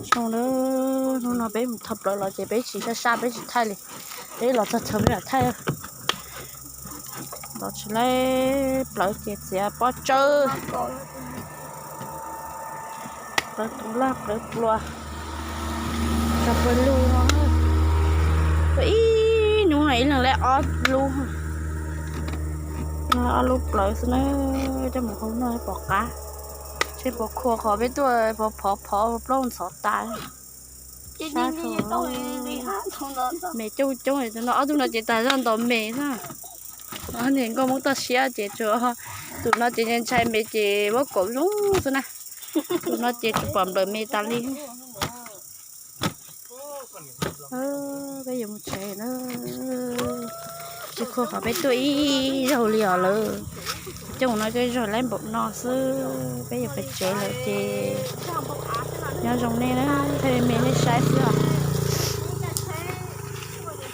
Zoo na, hnub no peb mus thau plawv los ces peb tsis sab sab peb tsis thaij li, peb los txog chaw peb mam thaij. Los tsis laib plawv ces txiav pob tsawb, plawv toov laj plawv plua, tso pawg lug no. Ua ib hnub no ib leeg laib ob lub, ob lub plawv xwb na, coj mus hau noj pom qab. Tshe pom khua qhov peb tuaj pov phov phov plaub ntxhov tas. Me coob coob no, ob tug no ces tas zog ntaus me xwb. Niag nkauj Hmoob toj siab ces tsuas, tus no ces ntshai me ces muab kaum zoo xwb na. Tus no ces tsuas pom nplawm me tas li. Peb yuav mus tsev na. Tsis khua qhov peb tuaj ib zaug li os lawm. Coob no coj zaug laib npaum no xwb, peb yuav pem tsev lawm ces nyob zoo nej na, thaij me me nej saib xwb.